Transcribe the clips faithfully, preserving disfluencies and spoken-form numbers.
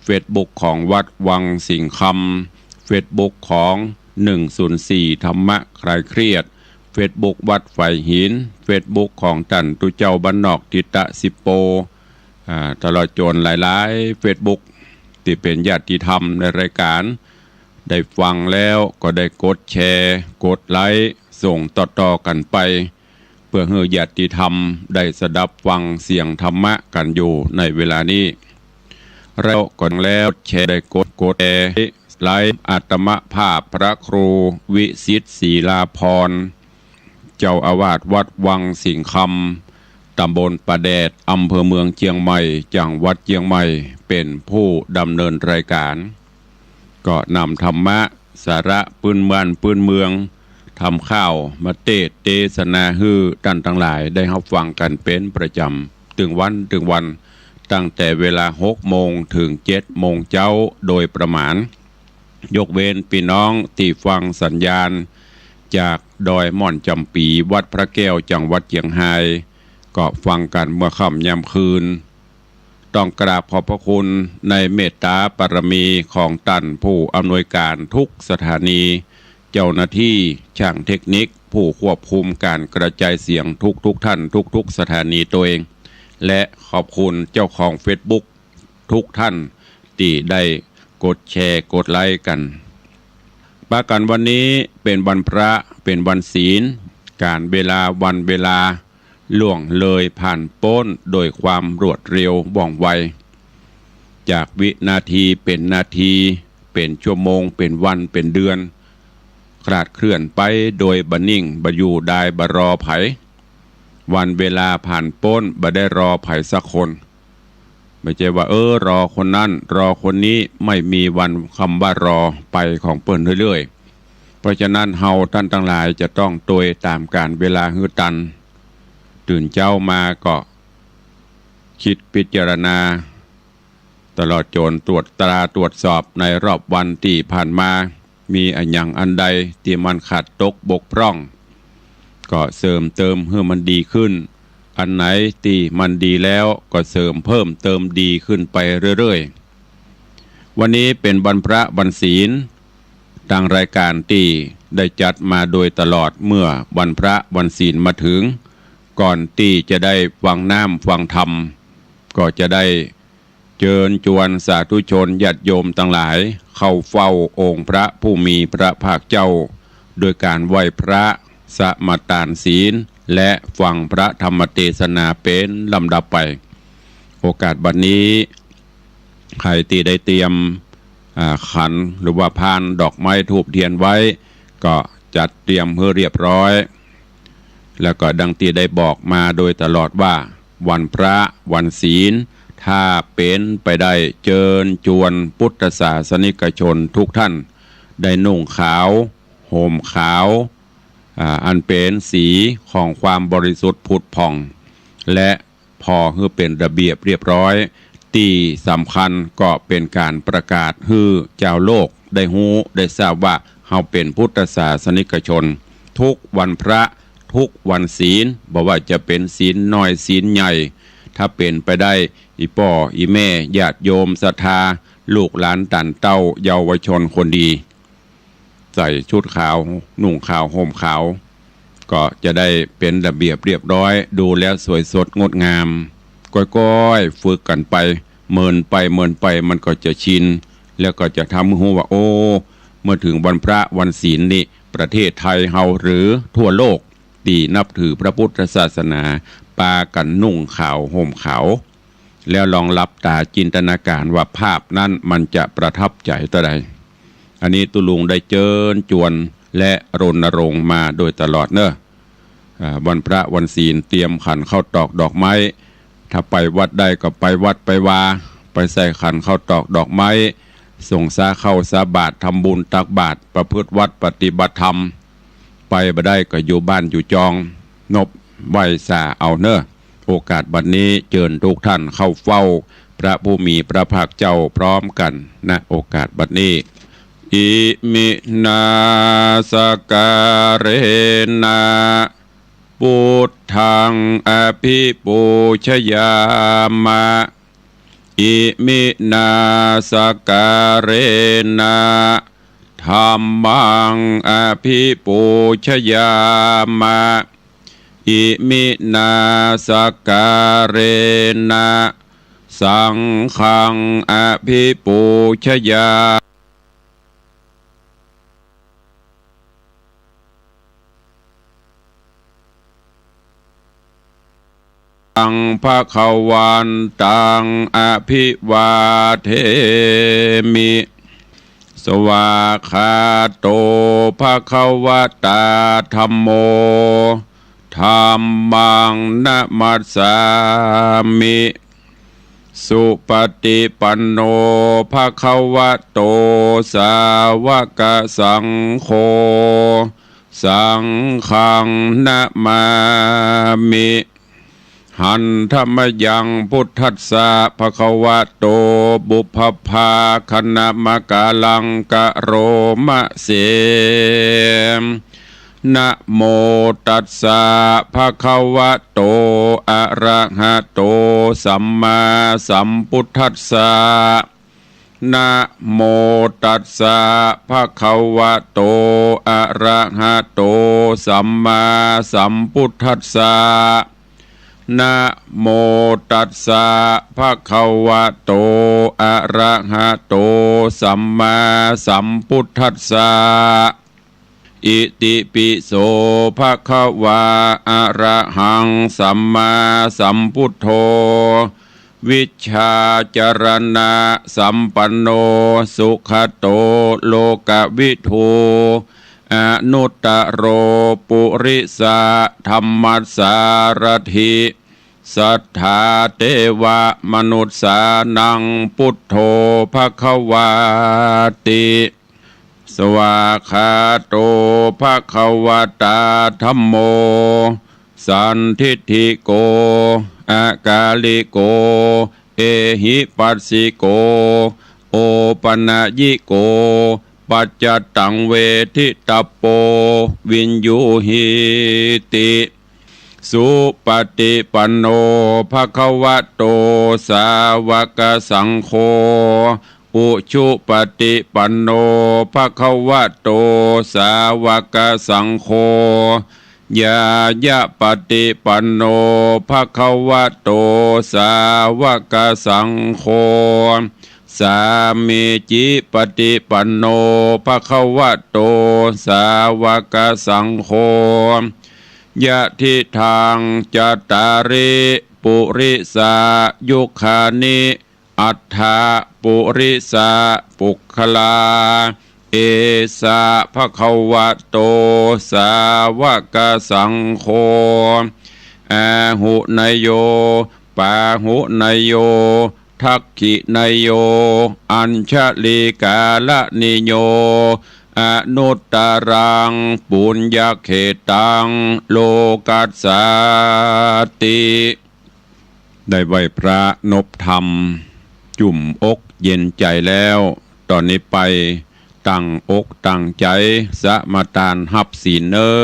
เฟซบุ๊กของวัดวังสิงห์คำ เฟซบุ๊กของ หนึ่งศูนย์สี่ ธรรมะคลายเครียด เฟซบุ๊กวัดฝายหิน เฟซบุ๊กของต้านตุ๊เจ้าบ้านนอกทิตะสิบโป อ่า ตลอดจ๋นหลายๆ เฟซบุ๊กตี้เป๋นญาติธรรมในรายก๋าน ได้ฟังแล้วก็ได้กดแชร์ กดไลก์ ส่งต่อๆ กั๋นไป เปื้อหื้อญาติธรรมได้สดับฟังเสียงธรรมะกั๋นอยู่ในเวลานี้ แล้วก็แล้วแชร์ ได้กด กดแชร์ ไลก์ อัตมภาพพระครูวิสิทธิ์ ศิลาภรณ์ เจ้าอาวาสวัดวังสิงห์คำ ต๋ำบลป่าแดด อำเภอเมืองเจียงใหม่ จังหวัดเจียงใหม่ เป๋นผู้ดำเนินรายก๋าน ก็นำธรรมะ สาระปื้นบ้านปื้นเมือง ธรรมข่าวมาเตสน์เตสนาหื้อต้านตังหลายได้ฮับฟังกั๋นเป๋นประจ๋ำ ตึงวันตึงวัน ตั้งแต่เวลาหกโมงเถิงเจ็ดโมงเจ๊าโดยประมาณ ยกเว้นปี้น้องตี้ฟังสัญญาณจากดอยม่อนจ๋ำปี๋ วัดพระแก้ว จังหวัดเจียงฮาย ก็ฟังกั๋นเมื่อค่ำยามคืน ต้องกราบขอบพระคุณในเมตตาบารมีของต้านผู้อำนวยก๋านทุกสถานี เจ้าหน้าตี้ ช่างเทคนิค ผู้ควบคุมก๋านกระจายเสียงทุกๆ ท่าน ทุกๆ สถานีตวย และขอบคุณเจ้าของเฟซบุ๊กทุกท่านตี้ได้กดแชร์ กดไลก์กั๋น ปากั๋นวันนี้เป๋นวันพระ เป๋นวันศีล ก๋าลเวลาวันเวลา ล่วงเลยผ่านป๊นโดยความรวดเร็วว่องไว จากวินาทีเป๋นนาที เป๋นชั่วโมง เป๋นวัน เป๋นเดือน คลาดเคลื่อนไปโดยบ่นิ่ง บ่อยู่ดาย บ่รอใผ วันเวลาผ่านป๊น บ่ได้รอใผสักคน บ่ใจ้ว่า เออ รอคนนั้น รอคนนี้ ไม่มีวันคำว่ารอ ไปของเปิ้นเรื่อยๆ เพราะฉะนั้นเฮาต้านตังหลายจะต้องตวยต๋ามก๋าลเวลาหื้อตัน ตื่นเจ๊ามาก็กึ๊ดพิจารณา ตลอดจ๋นตรวจตราตรวจสอบในรอบวันตี้ผ่านมา มีอะหยังอันใดตี้มันขาดตกบกพร่อง ก็เสริมเติมหื้อมันดีขึ้น อันไหนตี้มันดีแล้วก็เสริมเพิ่มเติมดีขึ้นไปเรื่อยๆ วันนี้เป๋นวันพระวันศีล ตางรายก๋านตี้ได้จัดมาโดยตลอดเมื่อวันพระวันศีลมาเถิง ก่อนตี้จะได้ฟังน้ำฟังธรรม ก็จะได้ เจิญจวนสาธุชนญาติโยมตังหลายเข้าเฝ้าองค์พระผู้มีพระภาคเจ้า โดยก๋านไหว้พระ สมาตานศีล และฟังพระธรรมเตสนาเป๋นลำดับไป โอกาสบัดนี้ ใผตี้ได้เตรียม อ่า ขันหรือว่าพานดอกไม้ธูปเตียนไว้ ก็จัดเตรียมหื้อเรียบร้อย แล้วก็ดังตี้ได้บอกมาโดยตลอดว่า วันพระวันศีล ถ้าเป๋นไปได้เจิญจวนพุทธศาสนิกชนทุกท่าน ได้นุ่งขาว ห่มขาว อ่า อันเป๋นสีของความบริสุทธิ์ผุดผ่อง และ ผ่อหื้อเป๋นระเบียบเรียบร้อย ตี้สำคัญก็เป๋นก๋านประกาศหื้อจาวโลกได้ฮู้ได้ทราบว่าเฮาเป๋นพุทธศาสนิกชน ทุกวันพระ ทุกวันศีล บ่ว่าจะเป๋นศีลน้อยศีลใหญ่ ถ้าเป๋นไปได้ อี่ป้ออี่แม่ญาติโยมศรัทธา ลูกหลานต้านเต้าเยาวชนคนดี ใส่ชุดขาว นุ่งขาว ห่มขาว ก็จะได้เป๋นระเบียบเรียบร้อย ดูแล้วสวยสดงดงาม ก้อยๆ ฝึกกั๋นไป เมินไปเมินไปมันก็จะชิน แล้วก็จะทำหื้อฮู้ว่า โอ้ เมื่อเถิงวันพระวันศีลนี่ ประเทศไทยเฮาหรือทั่วโลกตี้นับถือพระพุทธศาสนา ปากั๋นนุ่งขาวห่มขาว แล้วลองหลับต๋าจินตนาก๋านว่าภาพนั้นมันจะประทับใจ๋เต้าใด อันนี้ตุ๊ลุงได้เจิญจวนและรณรงค์มาโดยตลอดเน่อ อ่า วันพระวันศีลเตรียมขันข้าวตอกดอกไม้ ถ้าไปวัดได้ก็ไปวัดไปวา ไปใส่ขันข้าวตอกดอกไม้ ส่งสาข้าวสาบาตร ทำบุญตักบาตร ประพฤติวัตรปฏิบัติธรรม ไปบ่ได้ก็อยู่บ้านอยู่จอง นบไหว้สาเอาเน่อ โอกาสบัดนี้เจิญทุกท่านเข้าเฝ้าพระผู้มีพระภาคเจ้าพร้อมกั๋น ณ โอกาสบัดนี้ อิมินาสการะนะ พุทธังอภิปูชยามะ Iminā sakkārena dhammaṃ abhipūjayāma. Iminā sakkārena saṅghaṃ abhipūjayā taṃ bhagavantaṃ abhivādemi. Svākkhāto bhagavatā dhammo. Dhammaṃ namassāmi. Supaṭipanno bhagavato sāvakasaṅgho. Saṅghaṃ namāmi. Handa mayaṃ buddhassa bhagavato pubbabhāganamakāraṃ karoma se. Namo tassa bhagavato arahato sammāsambuddhassa. Namo tassa bhagavato arahato sammāsambuddhassa. Namo tassa bhagavato arahato sammāsambuddhassa. Itipi so bhagavā arahaṃ sammāsambuddho vijjācaraṇasampanno sugato lokavidū anuttaro purisadammasārathi satthā devamanussānaṃ buddho bhagavāti. Svākkhāto bhagavatā dhammo sandiṭṭhiko akāliko ehipassiko opanayiko paccattaṃ veditabbo viññūhīti. Supaṭipanno bhagavato sāvakasaṅgho. Ujupaṭipanno bhagavato sāvakasaṅgho. Ñāyapaṭipanno bhagavato sāvakasaṅgho. Sāmīcipaṭipanno bhagavato sāvakasaṅgho. Yadidaṃ cattāri purisayugāni aṭṭha purisapuggalā, esa bhagavato sāvakasaṅgho. Āhuneyyo pāhuneyyo dakkhiṇeyyo añjalikaraṇīyo anuttaraṃ puññakkhettaṃ lokassāti. ได้ไหว้พระนบธรรม จุ่มอกเย็นใจ๋แล้ว ต่อนี้ไปตั้งอกตั้งใจ๋สมาทานฮับศีลเน่อ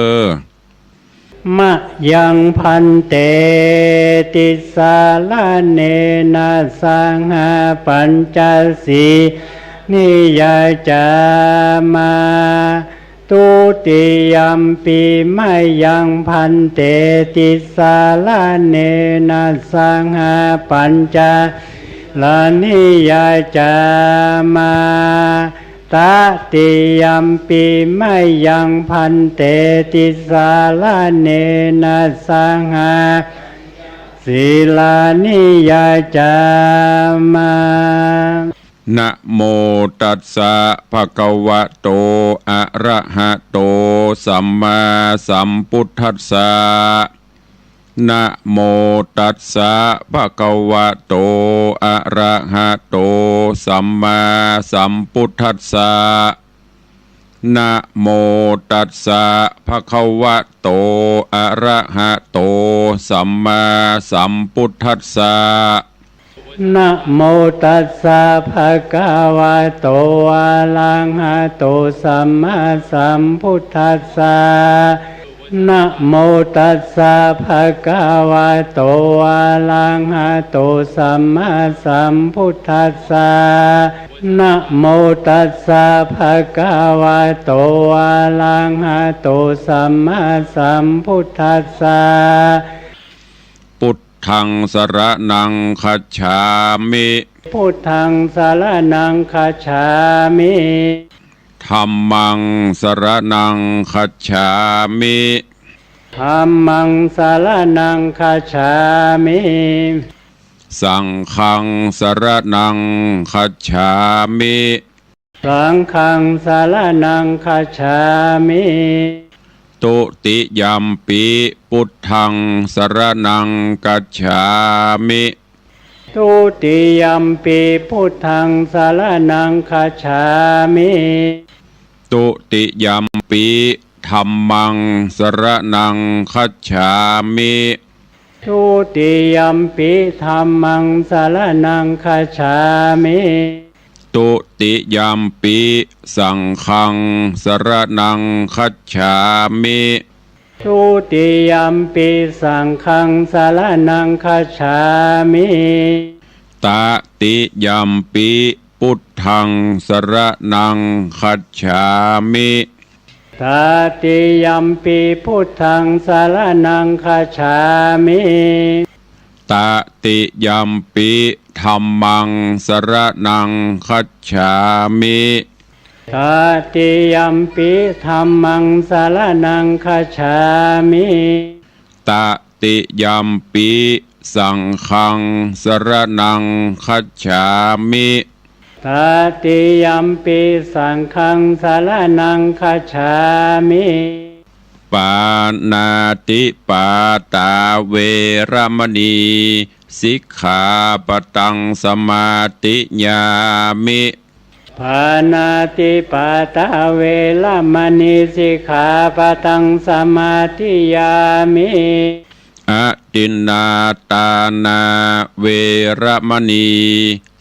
Mayaṃ bhante tisaraṇena saha pañca sīlāni yācāma. Dutiyampi mayaṃ bhante tisaraṇena saha pañca sīlāni yācāma. Tatiyampi mayaṃ bhante tisaraṇena saha sīlāni yācāma. Namo tassa bhagavato arahato sammāsambuddhassa. Namo tassa bhagavato arahato sammāsambuddhassa. Namo tassa bhagavato arahato sammāsambuddhassa. Namo tassa bhagavato arahato sammāsambuddhassa. นะโมตัสสะ ภะคะวะโต อะระหะโต สัมมาสัมพุทธัสสะ นะโมตัสสะ ภะคะวะโต อะระหะโต สัมมาสัมพุทธัสสะ พุทธังสรณังคัจฉามิ พุทธังสรณังคัจฉามิ ธัมมังสรณังคัจฉามิ ธัมมังสรณังคัจฉามิ สังฆังสรณังคัจฉามิ สังฆังสรณังคัจฉามิ ทุติยัมปิ พุทธังสรณังคัจฉามิ ทุติยัมปิ พุทธังสรณังคัจฉามิ ทุติยัมปิ ธัมมังสรณังคัจฉามิ ทุติยัมปิ ธัมมังสรณังคัจฉามิ ทุติยัมปิ สังฆังสรณังคัจฉามิ ทุติยัมปิ สังฆังสรณังคัจฉามิ ตติยัมปิ พุทธังสรณังคัจฉามิ ตติยัมปิ พุทธังสรณังคัจฉามิ ตติยัมปิ ธัมมังสรณังคัจฉามิ ตติยัมปิ ธัมมังสรณังคัจฉามิ ตติยัมปิ สังฆังสรณังคัจฉามิ ตติยัมปิ สังฆังสรณังคัจฉามิ ปาณาติปาตา เวระมะนี สิกขาปะตัง สมาธิยามิ ปาณาติปาตา เวระมะนี สิกขาปะตัง สมาธิยามิ อทินนาทานา เวระมะนี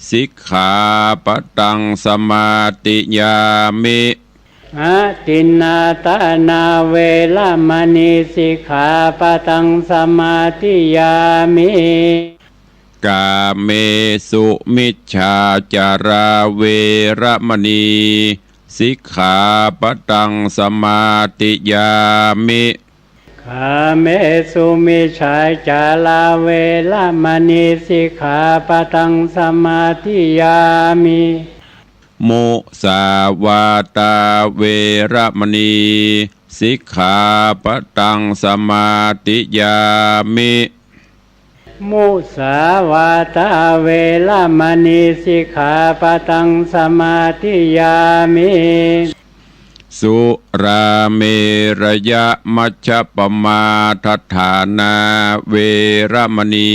สิกขาปะตัง สมาธิยามิ อทินนาทานา เวระมะนี สิกขาปะตัง สมาธิยามิ กาเมสุมิจฉาจารา เวระมะนี สิกขาปะตัง สมาธิยามิ กาเมสุมิจฉาจารา เวระมะนี สิกขาปะตัง สมาธิยามิ มุสาวาทา เวระมะนี สิกขาปะตัง สมาธิยามิ มุสาวาทา เวระมะนี สิกขาปะตัง สมาธิยามิ สุราเมรยะมัชฌะปะมาทฐานา เวระมะนี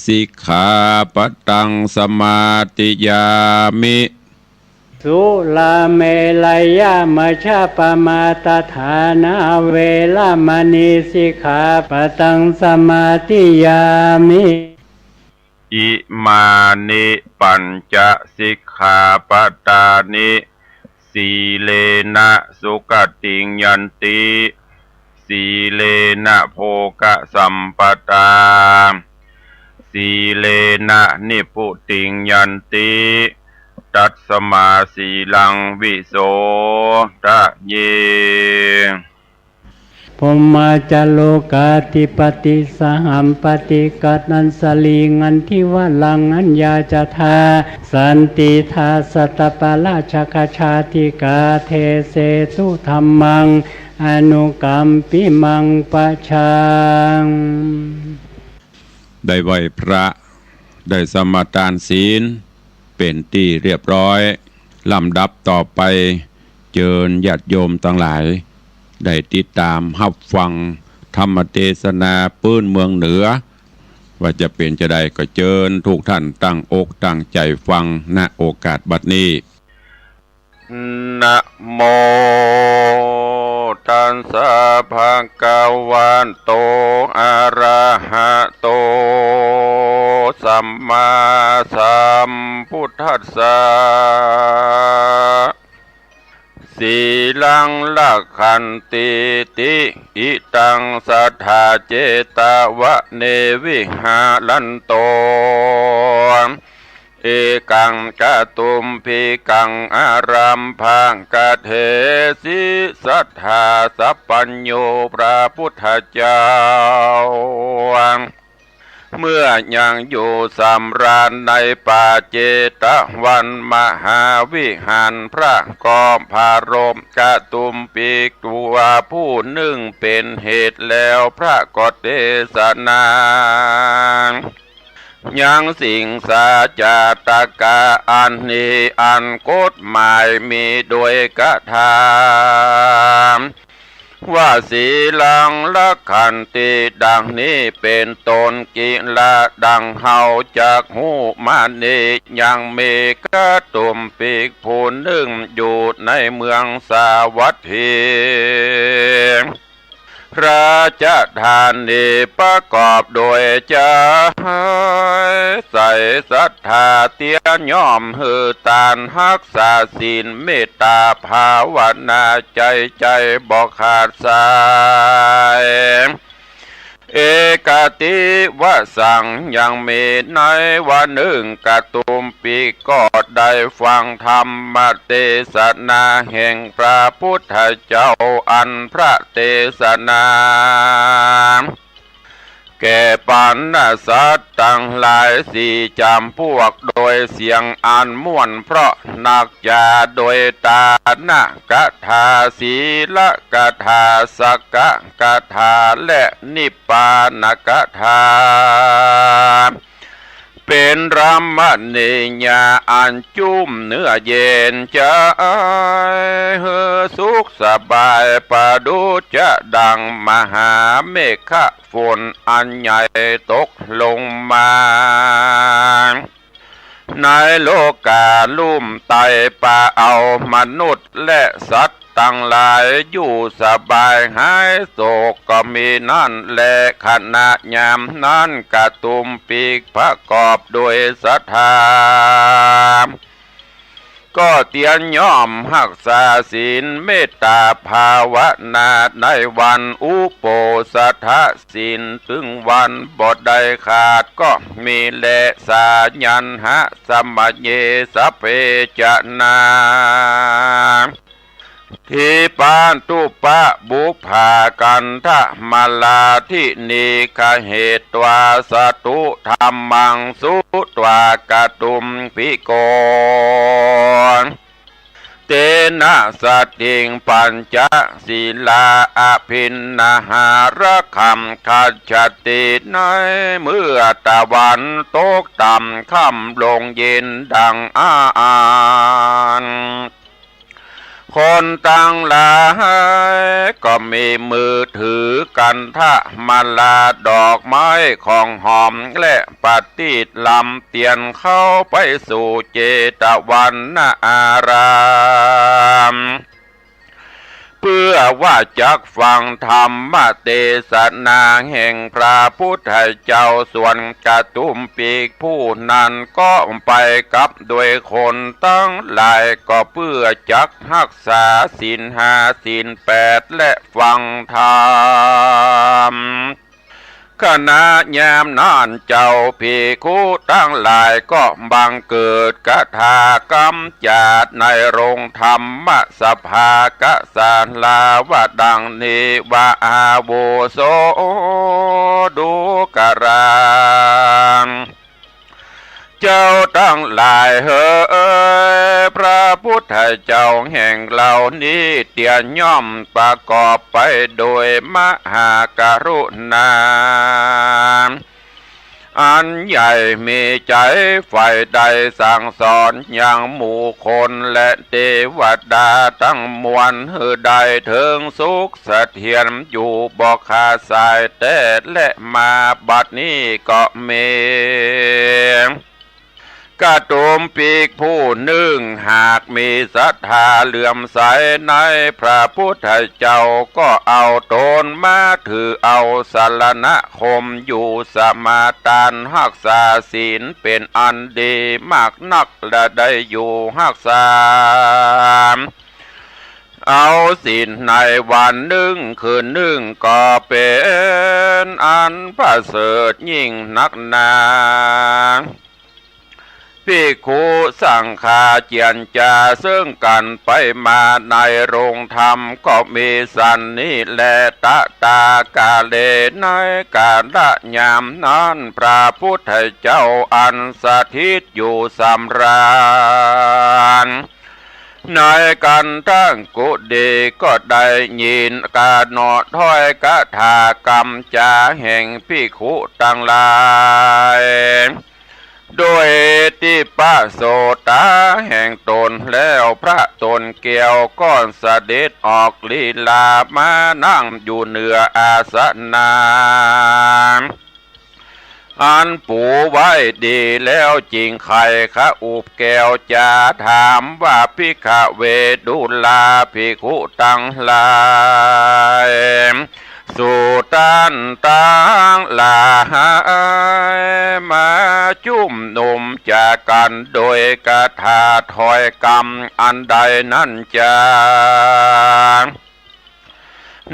สิกขาปะตัง สมาธิยามิ สุราเมรยะมัชฌะปะมาทฐานา เวระมะนี สิกขาปะตัง สมาธิยามิ อิมานิปัญจะสิกขาปะตานิ สีเลนะสุขติงยันติ สีเลนะโภคสัมปะทา สีเลนะนิพพุติงยันติ ตัสมาสีลังวิโสทะเย พรหมาจาโรกาธิปติ สหัมปติ กัตตัญจลี ขันธิวะรัง อัญญาจทา สันติทา สัตตปาราชกชาติกา เทเสสุธัมมัง อนุกัมปิมัง ปะชัง ได้ไหว้พระ ได้สมาทานศีล เป๋นตี้เรียบร้อย ลำดับต่อไป เจิญญาติโยมตังหลาย ได้ติดต๋ามฮับฟังธรรมเตสนาปื๊นเมืองเหนือ ว่าจะเป๋นจาใด ก็เจิญทุกท่านตั้งอกตั้งใจ๋ฟัง ณ โอกาสบัดนี้ นะโมตัสสะ ภะคะวะโต อะระหะโต สัมมาสัมพุทธัสสะ ส สีลังรักขันติติ อิตังสัตถาเจตวะเนวิหารันโต เอกังกะตุมภิกังอารัมภะกะเถสิ สัตถาสัพพัญญู พระพุทธเจ้า เมื่อยังอยู่สำราญในป่าเจตวันมหาวิหาร พระก็ปรารภกะตุมภิกตัวผู้นึ่งเป๋นเหตุแล้ว พระก็เตสนา ยังสิงสาจาตกะอันนี้ อันกฎหมายมีโดยกถา ว่าสีลังรักขันติ ดังนี้เป๋นต้น กิลา ดังเฮาจักฮู้มานี้ ยังมีกะตุมภิกผู้นึ่งอยู่ในเมืองสาวัตถี ราชธานี ประกอบโดยใจ๋ใสศรัทธา เตี้ยย่อมหื้อตานฮักษาศีลเมตตาภาวนา ใจ๋ใจ๋บ่ขาดสาย เอกัตติวสัง ยังมีในวันนึ่ง กะตุมภิกก็ได้ฟังธรรมเตสนาแห่งพระพุทธเจ้า อันพระเตสนา แก่ปานสัตว์ตังหลายสี่จ๋ำพวก โดยเสียงอันม่วนเพราะนัก จ๋าโดยตานกถา สีลกถา สักกะกถา และนิพพานกถา เป๋นรมณียาอันจุ่มเนื้อเย็นใจ๋ หื้อสุขสบาย ประดุจจะดังมหาเมฆฝนอันใหญ่ตกลงมา ในโลกาลุ่มไต้ ปะเอามนุษย์และสัตว์ตังหลายอยู่สบายหายโศก ก็มีนั้นแล ขณะยามนั้นกะตุมภิกประกอบโดยศรัทธา ก็เตี้ยย่อมฮักษาศีลเมตตาภาวนา ในวันอุโปสถศีล ตึงวันบ่ได้ขาด ก็มีแล สายัณหะ สมัยเย สัพเพจะนา ทีปะตุปะ บุพพา กันทะมะลาทินีฆะ เหตวา สะตุธัมมัง สุตวากะตุมภิกโข เตนะ สัตถิง ปัญจะสีลา อะภิณหาระคัม คัจฉติ ในเมื่อตะวันตกต่ำค่ำลงเย็นดังอาอัน คนตังหลายก็มีมือถือกันทะมะลา ดอกไม้ของหอม และประทีปลำเตียนเข้าไปสู่เจตวันนาราม เพื่อว่าจักฟังธรรมเตสนาแห่งพระพุทธเจ้า ส่วนกะตุมภิกผู้นั้นก็ไปกับด้วยคนตังหลาย ก็เพื่อจักฮักษาศีลห้าศีลแปด และฟังธรรม ขณะยามนั้นเจ้าภิกขุตังหลายก็บังเกิดกถากำจัดในโรงธรรมสภา กสาลาว่าดังนี้ว่า อาวุโส ดูกรา เจ้าตังหลายเหย พระพุทธเจ้าแห่งเฮานี้เตี้ยย่อมประกอบไปโดยมหากรุณาอันใหญ่ มีใจ๋ใฝ่ใด่สั่งสอนยังหมู่คนและเตวดาตังมวลหื้อได้เถิงสุขเสถียรอยู่บ่ขาดสายแต๊ และมาบัดนี้ก็มี กะตุมภิกผู้นึ่งหากมีศรัทธาเลื่อมใสในพระพุทธเจ้า ก็เอาตนมาถือเอาสรณคมอยู่สมาตานฮักษาศีลเป๋นอันดีมากนัก และได้อยู่ฮักษา เอาศีลในวันนึ่งคืนนึ่งก็เป๋นอันประเสริฐยิ่งนักหนา ภิกขุสังฆาเจียรจาเซิ่งกั๋นไปมาในโฮงธรรมก็มีสันนี้แล ตะถาคเต ในกาละยามนั้นพระพุทธเจ้าอันสถิตอยู่สำราญ ในคันธกุฏีก็ได้ยินก๋านถ้อยคาถากำจ๋าแห่งภิกขุตังหลาย โดยทิพโสตาแห่งต๋นแล้ว พระต๋นแก้วก็เสด็จออกลีลามานั่งอยู่เหนืออาสนะ อันปูไว้ดีแล้ว จึงไขขอุบแก้วจาถามว่า ภิกขเว ดูราภิกขุตังหลาย สูต้านตังหลายมาจุมนุมจ๋ากั๋นโดยคาถาถ้อยกำอันใดนั้นจา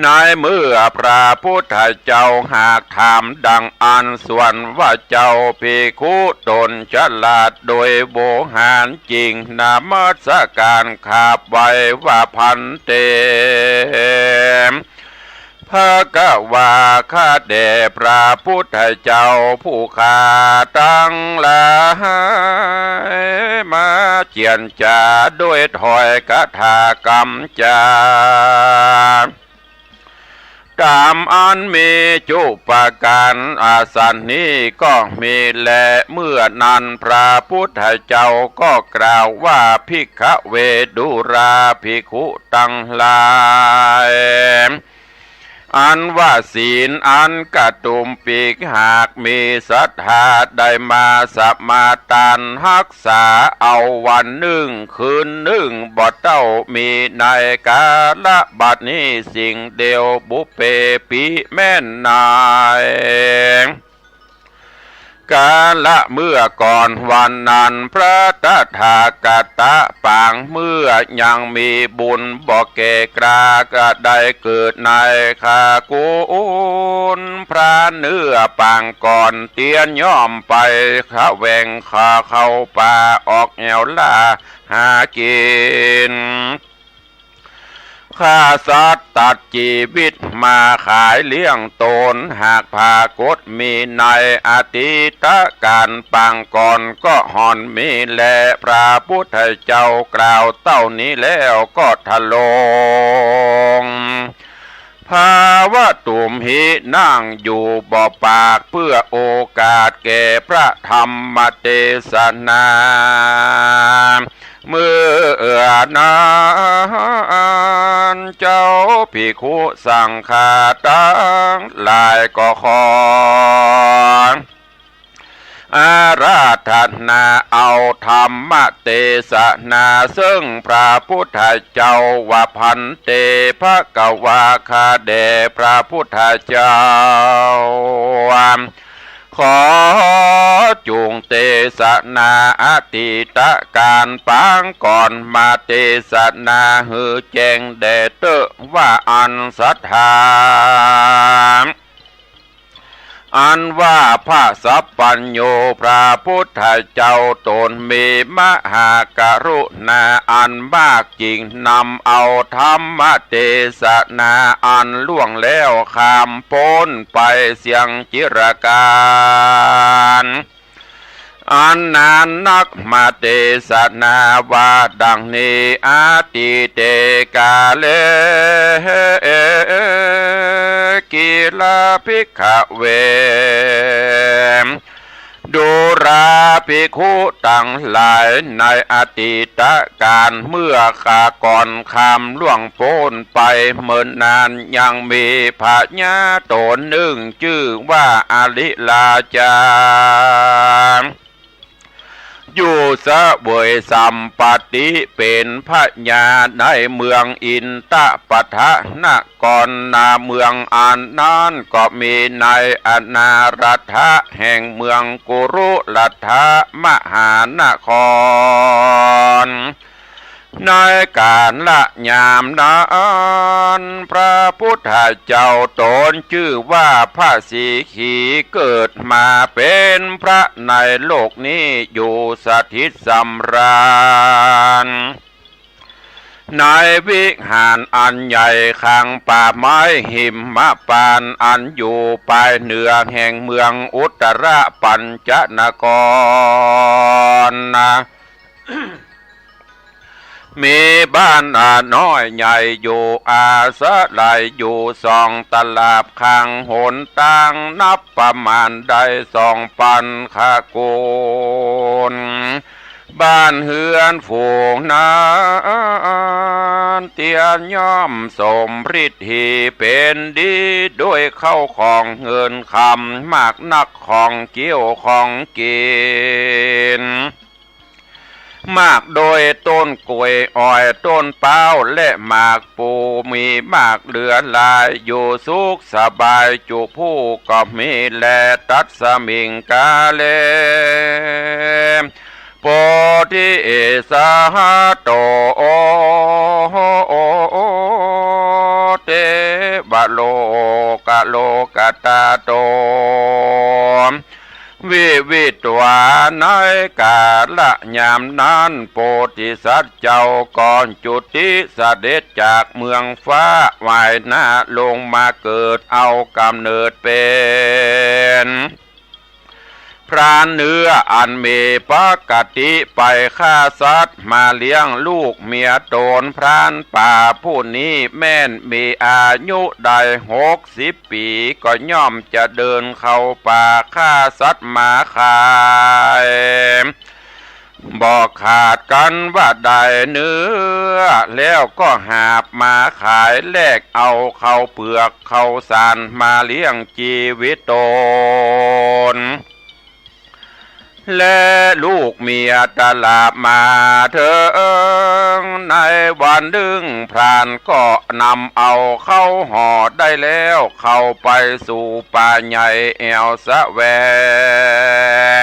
ในเมื่อพระพุทธเจ้าหากถามดังอั้น ส่วนว่าเจ้าภิกขุต๋นฉลาดโดยโวหาร จึงนมัสก๋านขับไหว้ว่า ภันเต ภะคะวา ข้าแด่พระพุทธเจ้าผู้ข้าตังหลายมาเจียรจาโดยถ้อยคาถากำจ๋า ต๋ามอันมีจุปการอาสันนี้ก็มีแล เมื่อนั้นพระพุทธเจ้าก็กล่าวว่า ภิกขเว ดูราภิกขุตังหลาย อันว่าศีลอันกระตุ้มปีกหากมีศรัทธาได้มาสมาทานฮักษาเอาวันนึ่งคืนนึ่งบ่เต้า มีในกาละบัดนี้สิ่งเดียว ปุพเพปิ แม่นใน กาละเมื่อก่อนวันนั้น พระตถาคตะปางเมื่อยังมีบุญบ่แก่กล้า ก็ได้เกิดในคากุลพระเนื้อปางก่อน เตียนย่อมไปแสวงหาเข้าป่าออกแอ่วล่าหากิ๋น ฆ่าสัตว์ตัดจีวิตมาขายเลี้ยงต๋น หากผากฏมีในอดีตกาลปางก่อนก็ห่อนมีแล พระพุทธเจ้ากล่าวเต้านี้แล้วก็ทะลง ภาวะตุมหิ นั่งอยู่บ่ปาก เพื่อโอกาสแก่พระธรรมเตสนา เมื่อนั้นเจ้าภิกขุสังฆาตังหลายก็ขอ อาราธนาเอาธรรมเตสนาเซิ่งพระพุทธเจ้าว่า ภันเต ภะคะวา ข้าแด่พระพุทธเจ้า ขอจุ่งเตสนาอดีตกาลปางก่อนมาเตสนาหื้อแจ้งแด่เต๊อะว่า อันศรัทธา อันว่าพระสัพพัญญูพระพุทธเจ้าต๋นมีมหากรุณาอันมาก จึงนำเอาธรรมเตสนาอันล่วงแล้วข้ามป๊นไปเสี้ยงจิรกาลอันนานนัก มาเตสนาว่าดังนี้ อดีเตกาเล กิลา ภิกขเว ดูราภิกขุตังหลาย ในอดีตกาลเมื่อคาก่อนข้ามล่วงป๊นไปเมินนาน ยังมีพญาต๋นนึ่งจื้อว่าอริราชา อยู่เสวยสัมปัตติเป๋นพญาในเมืองอินทปัฏฐนคร นาเมืองอันนั้นก็มีในอนารัฐะแห่งเมืองกุรุรัฐะมหานคร ในกาละยามนั้น พระพุทธเจ้าต๋นจื้อว่าพระสีขี เกิดมาเป๋นพระในโลกนี้ อยู่สถิตสำราญ ในวิหารอันใหญ่ ข้างป่าไม้หิมพานต์ อันอยู่ปายเหนือแห่งเมืองอุตตรปัญจนคร มีบ้านน้อยใหญ่อยู่ อาศัยอยู่สองตลับ ข้างหนตางนับประมาณได้สองปันคกุล บ้านเฮือนฝูงนั้นเตียนย่อมสมฤทธีเป๋นดี โดยเข้าของเงินคำ มากนักของเกี้ยวของกิ๋น มากโดยต้นก๋วยอ้อย ต้นพร้าว และหมากปู มีมากเหลือหลาย อยู่สุขสบายจุผู้ก็มีแล ตัสมิงกาเล โพธิสัตโต เตวโลกะโลกัตโต วิวิตวา ในกาละยามนั้น โพธิสัตว์เจ้าก็จุติเสด็จจากเมืองฟ้า ว่ายน้ำลงมาเกิด เอาก๋ำเนิดเป๋น พรานเนื้ออันมีปกติไปฆ่าสัตว์มาเลี้ยงลูกเมียต๋น พรานป่าผู้นี้แม่นมีอายุได้หกสิบปี๋ ก็ย่อมจะเดินเข้าป่าฆ่าสัตว์มาขาย บ่ขาดกั๋นว่าได้เนื้อ แล้วก็หาบมาขาย แลกเอาข้าวเปือกข้าวสารมาเลี้ยงจีวิตต๋น และลูกเมียตลอดมาเถิง ในวันนึ่งพรานก็นำเอาข้าวห่อได้แล้ว เข้าไปสู่ป่าใหญ่แอ่วแสว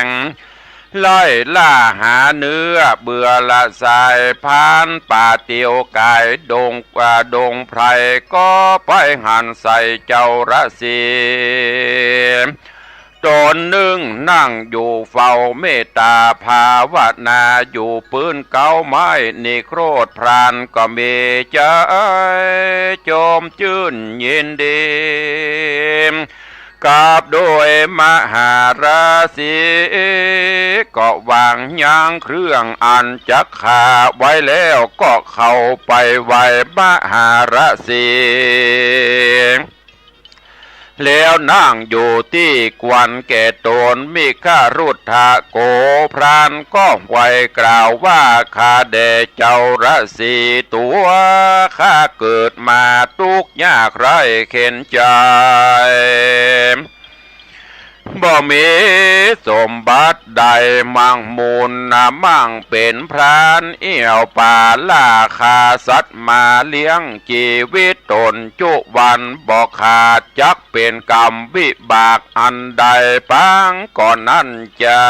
ง ไล่ล่าหาเนื้อเบื่อละสาย พรานป่าเตียวก๋ายดง อ่า ดงไพร ก็ไปหันใส่เจ้าฤๅษี ต๋นนึ่งนั่งอยู่เฝ้าเมตต๋าภาวนาอยู่ปื้นเก๊าไม้นิโครธ พรานก็มีใจ๋จมจื้นยินดี กับโดยมหาฤๅษี ก็วางยางเครื่องอันจักฆ่าไว้แล้ว ก็เข้าไปไหว้มหาฤๅษี แล้วนั่งอยู่ตี้ควรแก่ต๋น มิครุฑโก พรานก็ไหว้กล่าวว่า ข้าแด่เจ้าฤๅษี ตั๋วข้าเกิดมาตุ๊กข์ยากไร้เข็ญใจ๋ บ่มีสมบัติใดมั่งมูลนา มั่งเป๋นพรานเอี้ยวป่าล่าฆ่าสัตว์มาเลี้ยงจีวิตต๋นจุวัน บ่ขาดจักเป๋นกรรมวิบากอันใดปางก่อนนั้นจา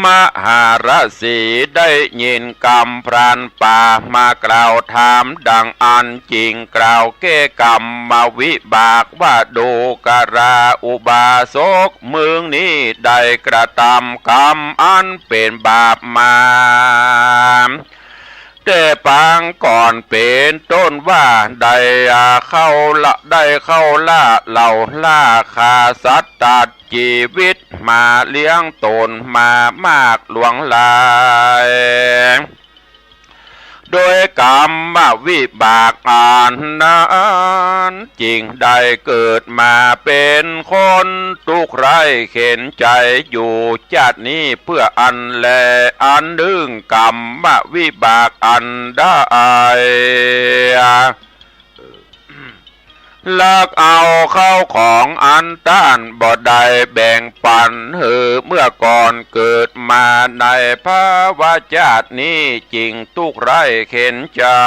มหาฤๅษีได้ยินกำพรานป่ามากล่าวถามดังอั้น จึงกล่าวแก้กรรมวิบากว่า ดูกราอุบาสก มึงนี้ได้กระทำกรรมอันเป๋นบาปมา แต่ปางก่อนเป๋นต้นว่า ได้เข้าละ ได้เข้าล่าเหล่าล่าฆ่าสัตว์ตัดจีวิตมาเลี้ยงต๋นมามากหลวงหลาย โดยกรรมวิบากอันนั้น จึงได้เกิดมาเป๋นคนตุ๊กข์ไร้เข็ญใจ๋อยู่จาตินี้เปื้ออั้นแล อันนึ่งกรรมวิบากอันได้ ลักเอาเข้าของอันต้านบ่ได้แบ่งปั๋นหื้อเมื่อก่อนเกิดมาในภวชาตินี้ จึงตุ๊กข์ไร้เข็ญใจ๋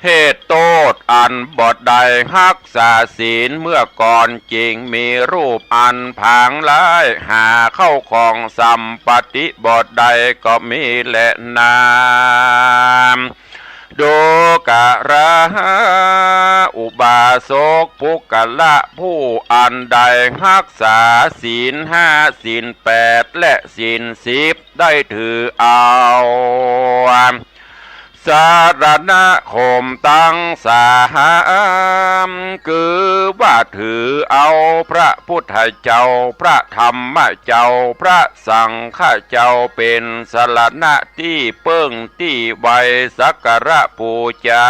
แ เทศโต้ษอันบ่ได้ฮักษาศีลเมื่อก่อน จึงมีรูปอันผางร้าย หาเข้าของสัมปติบ่ได้ก็มีแลนา ดูกราอุบาสกปุคคละผู้อันได้ฮักษาศีลห้า ศีลแปด และศีลสิบ ได้ถือเอา สรณคมตังสาม คือว่าถือเอาพระพุทธเจ้า พระธรรมเจ้า พระสังฆเจ้า เป๋นสรณะตี้เปิ้งตี้ไหว้สักการะปู๋จา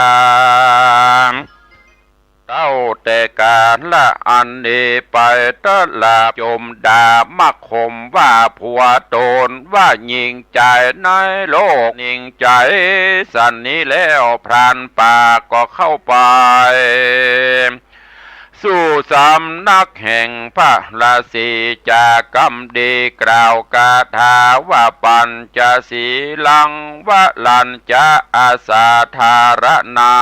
เต้าแต่กาละอันนี้ไป ตลาดจมด่ามักคมว่าผัวต๋น ว่ายิ่งใจ๋ในโลก ยิ่งใจ๋สันนี้แล้ว พรานป่าก็เข้าไป สู่สำนักแห่งพระราศี จากำดีกล่าวคาถาว่า ปัญจศีลังวรัญจะ อาสาธารณั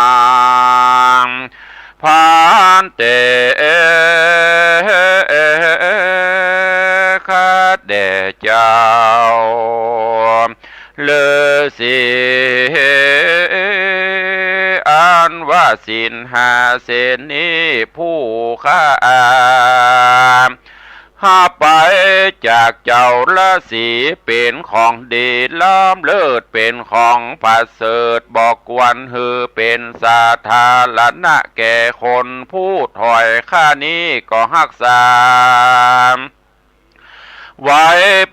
ง ภันเต ข้าแด่เจ้าฤๅษี อันว่าศีลห้าเส้นนี้ ผู้ข้าฮับไปจากเจ้าฤๅษี เป๋นของดีล้ำเลิศ เป๋นของประเสริฐ บ่ควรหื้อเป๋นสาธารณะแก่คน ผู้ถอยข้านี้ก็ฮักษาไว้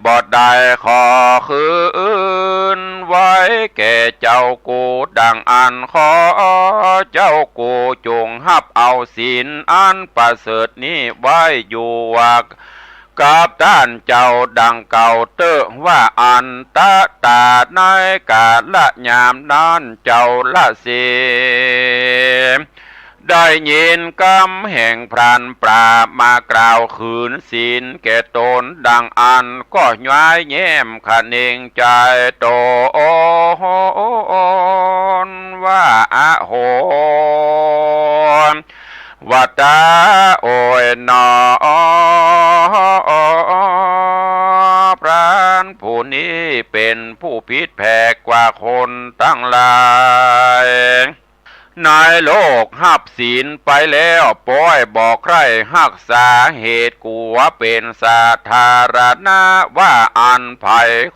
บ่ได้ ขอคืนไว้แก่เจ้ากู ดังอั้นขอเจ้ากูจงฮับเอาศีลอันประเสริฐนี้ไว้อยู่กับต้านเจ้าดังเก่าเต๊อะ ว่าอันตะ ต๋าในกาละยามนั้น เจ้าฤๅษีได้ยินกำแห่งพรานป่ามากล่าวคืนศีลแก่ต๋นดังอั้น ก็ย้ายแย้มคะเนงใจ๋ต๋นว่า อโห วะตา โอยหนอ พรานผู้นี้เป๋นผู้ผิดแผกกว่าคนตังหลายในโลก ฮับศีลไปแล้วป้อยบ่ใคร่ฮักษา เหตุกั๋วเป๋นสาธารณะ ว่าอันใผ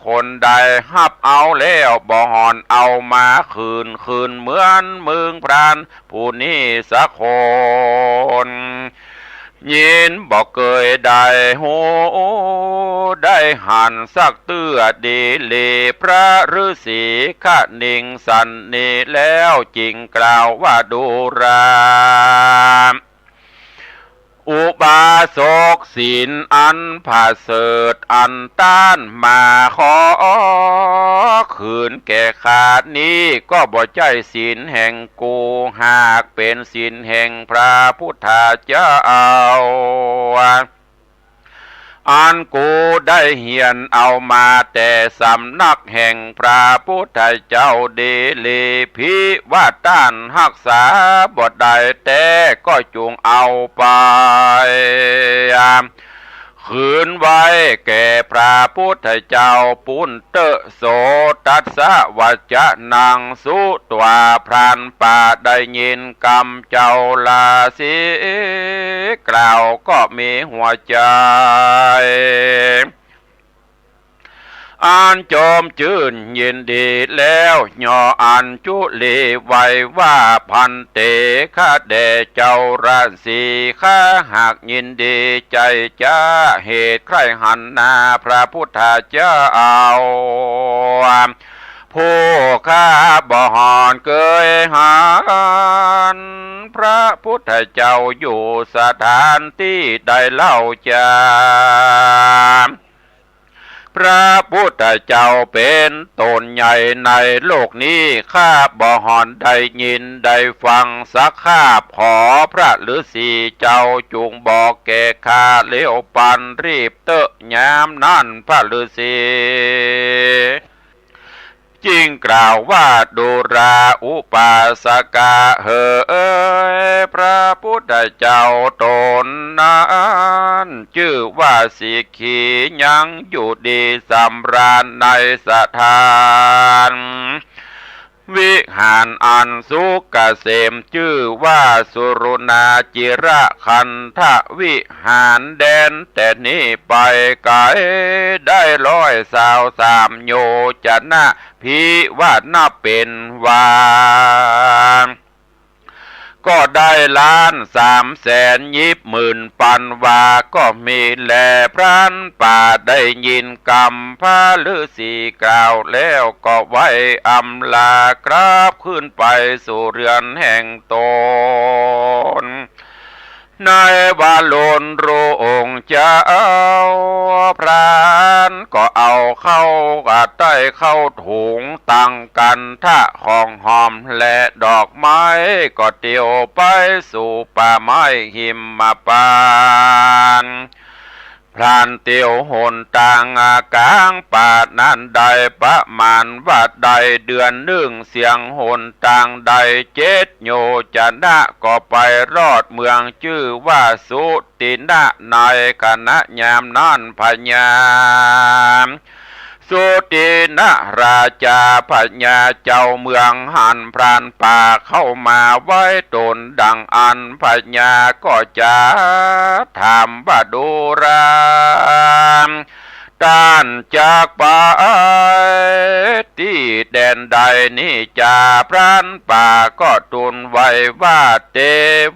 คนใดฮับเอาแล้วบ่ห่อนเอามาคืน คืนเหมือนมึงพราน ผู้นี้สักคน ยินบ่เกยได้ฮู้ได้หันสักเตื้อ ดีหลีพระฤๅษีคะเนงสันนี้แล้ว จึงกล่าวว่า ดูรา อุบาสก ศีลอันประเสริฐอันต้านมาขอคืนแก่ข้านี้ ก็บ่ใจ้ศีลแห่งกู หากเป๋นศีลแห่งพระพุทธเจ้า อันกูได้เฮียนเอามาแต่สำนักแห่งพระพุทธเจ้า ดีหลี ผิว่าต้านฮักษาบ่ได้แต๊ ก็จงเอาไปคืนไว้แก่พระพุทธเจ้าปู๊นเต๊อะ โสตัสสะ วจนัง สุตวา พรานป่าได้ยินกำเจ้าฤๅษีกล่าวก็มีหัวใจ๋ อันจมจื้นยินดีแล้ว ย่ออัญชุลีไหว้ว่า ภันเต ข้าแด่เจ้าฤๅษี ข้าหากยินดีใจ๋จ๊า เหตุใคร่หันหน้าพระพุทธเจ้า ผู้ข้าบ่ห่อนเกยหันพระพุทธเจ้าอยู่สถานตี้ใดเล่าจา พระพุทธเจ้าเป๋นต๋นใหญ่ในโลกนี้ ข้าบ่ห่อนได้ยินได้ฟังสักคาบ ขอพระฤๅษีเจ้าจงบอกแก่ข้าเร็วปันรีบเต๊อะ ยามนั้นพระฤๅษี จึงกล่าวว่า ดูราอุปาสกะเหย พระพุทธเจ้าต๋นนั้น จื้อว่าสิกขี ยังอยู่ดีสำราญในสถาน วิหารอันสุขเกษม จื้อว่าสุรนาจิรคันธวิหาร แดนแต่นี้ไปไก๋ได้ร้อยซาวสามโยจนะ ภิว่านับเป๋นวา ก็ได้ล้านสามแสนยิบหมื่นปันวา ก็มีแล พรานป่าได้ยินกำพระฤๅษีกล่าวแล้ว ก็ไหว้อำลากลับคืนไปสู่เฮือนแห่งต๋น ในวาโลนโรงเจ้า พรานก็เอาเข้า ก็ได้เข้าถุง ตังคันธะของหอมและดอกไม้ ก็เตียวไปสู่ป่าไม้หิมพานต์ พรานเตียวหนตางก๋างป่านั้นได้ประมาณว่าได้เดือนนึ่ง เสี้ยงหนตางได้เจ็ดโยจนะ ก็ไปรอดเมืองจื้อว่าสุตินะ ในขณะยามนั้นพญาสุตินะราชา พญาเจ้าเมืองหันพรานป่าเข้ามาไหว้ต๋นดังอั้น พญาก็จะถามว่า ดูรา ต้านจักไปตี้แดนใดนี้จา พรานป่าก็ทูลไหว้ว่า เต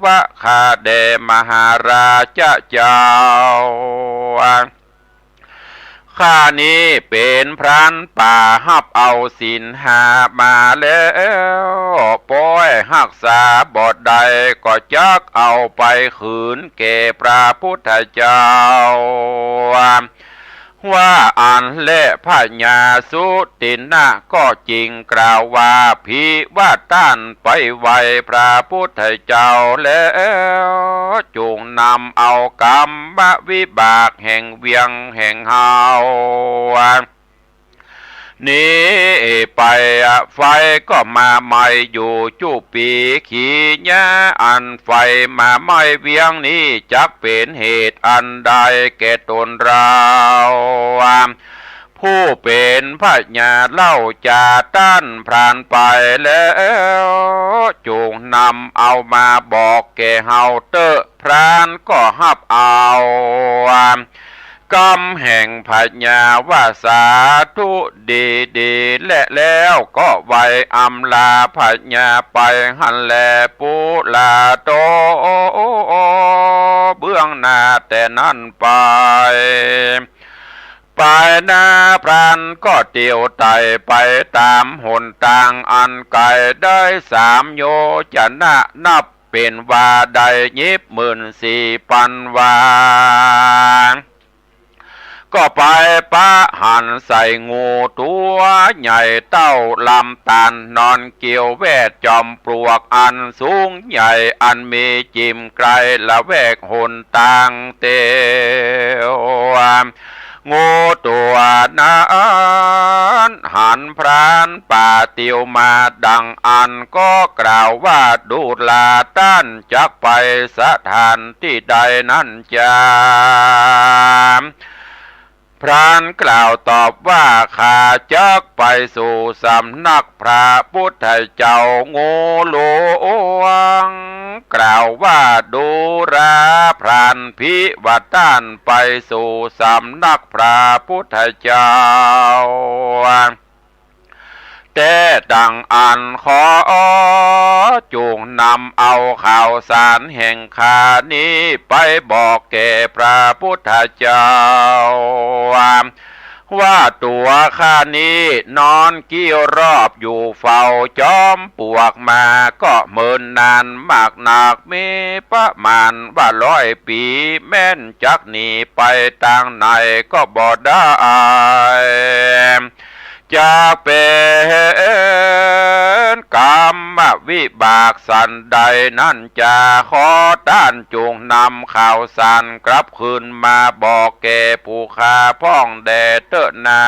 วะ ข้าแด่มหาราชเจ้า ข้านี้เป๋นพรานป่าฮับเอาศีลห้ามาแล้ว ป้อยฮักษาบ่ได้ ก็จักเอาไปคืนแก่พระพุทธเจ้า ว่าอั้นแล พญาสุตินะก็จึงกล่าวว่า ภิว่าต้านไปไหว้พระพุทธเจ้าแล้ว จุ่งนำเอากรรมวิบากแห่งเวียงแห่งเฮานี้ไป ไฟก็มาไหม้อยู่จุปี ขีญา อันไฟมาไหม้เวียงนี้ จักเป๋นเหตุอันใดแก่ตนเรา ผู้เป๋นพญาเล่าจา ต้านพรานไปแล้ว จุ่งนำเอามาบอกแก่เฮาเต๊อะ พรานก็ฮับเอากำแห่งพญาว่า สาธุ ดีๆ แล แล้วก็ไหว้อำลาพญาไปหั้นแล ปุระโต เบื้องหน้าแต่นั้นไป ไปหน้าพรานก็เตียวไต่ไปต๋ามหนตางอันไก๋ได้สามโยจนะ นับเป๋นวาได้ยิบหมื่นสี่ปันวา ก็ไปปะหันใส่งูตั๋วใหญ่เต้าลำตาล นอนเกี่ยวแวดจอมปลวกอันสูงใหญ่ อันมีจิ่มไกลละแวกหนตางเตียว งูตั๋วนั้นหันพรานป่าเตียวมาดังอั้น ก็กล่าวว่า ดูรา ต้านจักไปสถานตี้ใดนั้นจา พรานกล่าวตอบว่า ข้าจักไปสู่สำนักพระพุทธเจ้า งูหลวงกล่าวว่า ดูรา พราน ภิว่าต้านไปสู่สำนักพระพุทธเจ้า แต๊ดังอั้นขอจุ่งนำเอาข่าวสารแห่งข้านี้ไปบอกแก่พระพุทธเจ้า ว่าตั๋วข้านี้นอนกี้รอบอยู่เฝ้าจอมปลวกมาก็เมินนานมากนัก มีประมาณว่าร้อยปี๋ แม้นจักหนีไปตางไหนก็บ่ได้ จักเป๋นกรรมวิบากสันใดนั้นจา ขอต้านจุ่งนำข่าวสารกลับคืนมาบอกแก่ผู้ข้าพ่องแด่เต๊อะนา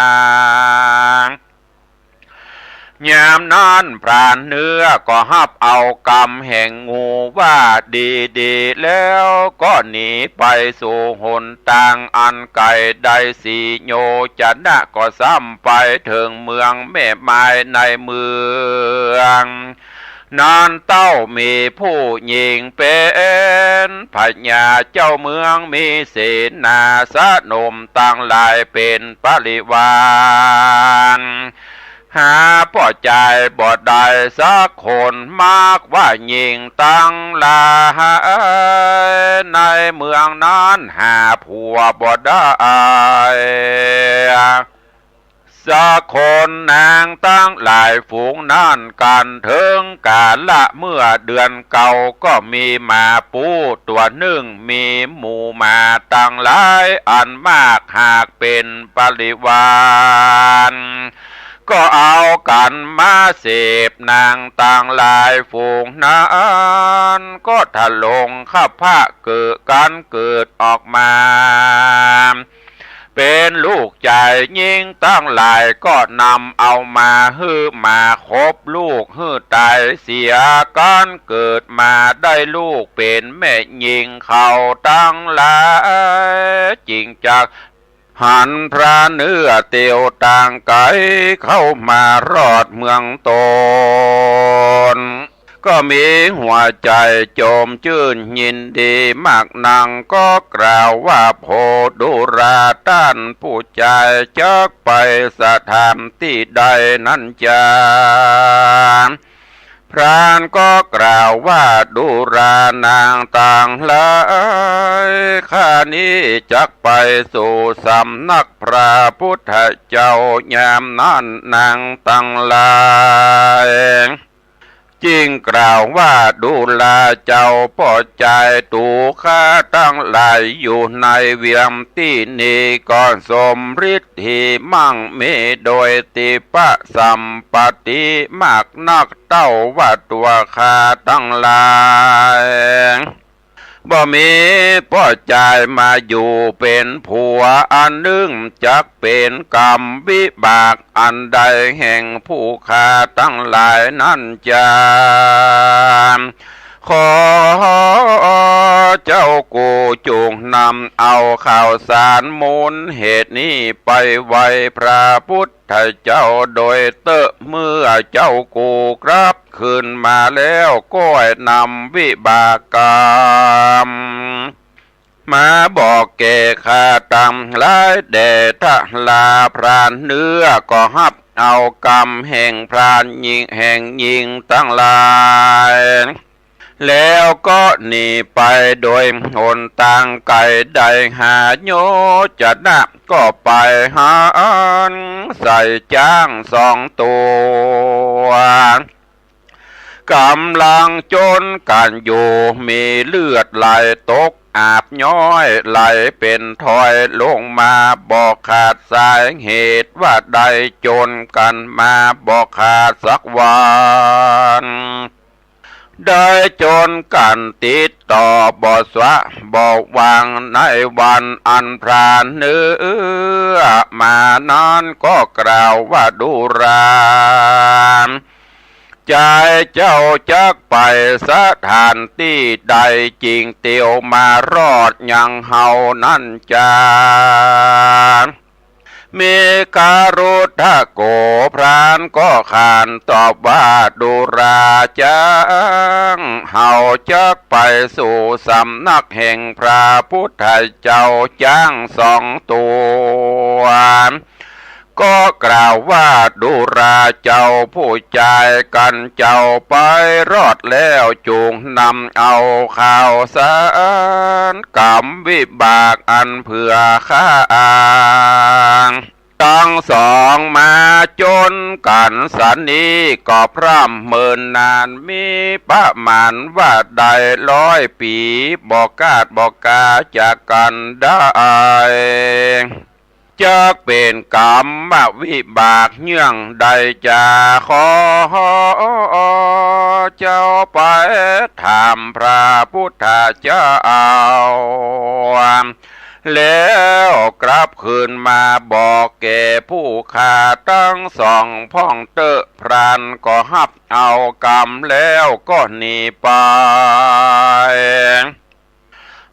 ยามนั้นพรานเนื้อก็ฮับเอากำแห่งงูว่าดีๆ แล้วก็หนีไปสู่หนตางอันไก๋ได้สี่โยชนะ ก็ซ้ำไปเถิงเมืองแม่ไม้ในเมือง นั้นเต้ามีผู้หญิงเป๋นพญาเจ้าเมือง มีเสนาสนมตังหลายเป๋นปริวาร หาป้อจายบ่ได้สักคน มักว่าหญิงตังหลายในเมืองนั้นหาผัวบ่ได้ สักคน นางตังหลายฝูงนั้น กั๋นเถิงกาละเมื่อเดือนเก่า ก็มีหมาปู๋ตั๋วนึ่ง มีหมู่หมาตังหลายอันมาก หากเป๋นปริวาร ก็เอากั๋นมาเสพ นางตังหลายฝูงนั้น ก็ทะลงคัพพะเกิดกั๋นเกิดออกมา เป๋นลูกจาย ญิงตังหลายก็นำเอามาหื้อหมาขบลูกหื้อต๋ายเสีย กั๋นเกิดมาได้ลูกเป๋นแม่ญิง เขาตังหลายจึงจักหันพรานเนื้อเตียวตางไก๋เข้ามารอดเมืองต๋น ก็มีหัวใจ๋จมจื้นยินดีมากนัก ก็กล่าวว่า โผดูราต้านผู้จาย จักไปสถานตี้ใดนั้นจา พรานก็กล่าวว่า ดูรานางตังหลาย ข้านี้จักไปสู่สำนักพระพุทธเจ้า ยามนั้นนางตังหลาย จึงกล่าวว่า ดูราเจ้าป้อจาย ตั๋วข้าตังหลายอยู่ในเวียงตี้นี้ ก็สมฤทธิมั่งมีโดยติปะสัมปัตติมากนัก เต้าว่าตั๋วข้าตังหลาย บ่มีป้อจายมาอยู่เป๋นผัวอันนึ่ง จักเป๋นกรรมวิบากอันใดแห่งผู้ข้าตังหลายนั้นจา ขอเจ้ากู่จุ่งนำเอาข่าวสารมูลเหตุนี้ไปไหว้พระพุทธเจ้าโดยเต๊อะ เมื่อเจ้ากู่กลับ คืนมาแล้วก็ให้นำวิบากกรรม มาบอกแก่ข้าตังหลายแด่ทราพรานเนื้อ ก็ฮับเอากรรมแห่งพรานญิง แห่งญิงตังหลาย แล้วก็หนีไปโดยหนตางไก๋ได้ห้าโยชนะ ก็ไปหันใส่จ๊างสองตั๋ว ก๋ำลังจ๋นกั๋นอยู่ มีเลือดไหลตกอาบย้อย ไหลเป๋นทอยลงมาบ่ขาดสาย เหตุว่าได้จ๋นกั๋นมาบ่ขาดสักวัน ได้จ๋นกั๋นติดต่อบ่สะบ่วาง ในวันอันพรานเนื้อมานั้น ก็กล่าวว่า ดูรา จายเจ้าจักไปสถานตี้ใด จึงเตียวมารอดยังเฮานั้นจา มีคฤทธโก พรานก็ขานตอบว่า ดูราจ๊าง เฮาจักไปสู่สำนักแห่งพระพุทธเจ้าจ๊างสองตั๋ว ก็กล่าวว่า ดูราเจ้าผู้จาย กันเจ้าไปรอดแล้ว จุ่งนำเอาข่าวสารกรรมวิบากอันเผื่อข้าตังสองมาจ๋นกั๋นสันนี้ ก็พร่ำเมินนานมีประมาณว่าได้ร้อยปี๋ บ่ขาดบ่คาจากกั๋นได้ จักเป๋นกรรมวิบากเยื่องใดจา ขอเจ้าไปถามพระพุทธเจ้า แล้วกลับคืนมาบอกแก่ผู้ข้าตังสองพ่องเต๊อะ พรานก็ฮับเอากำแล้วก็หนีไป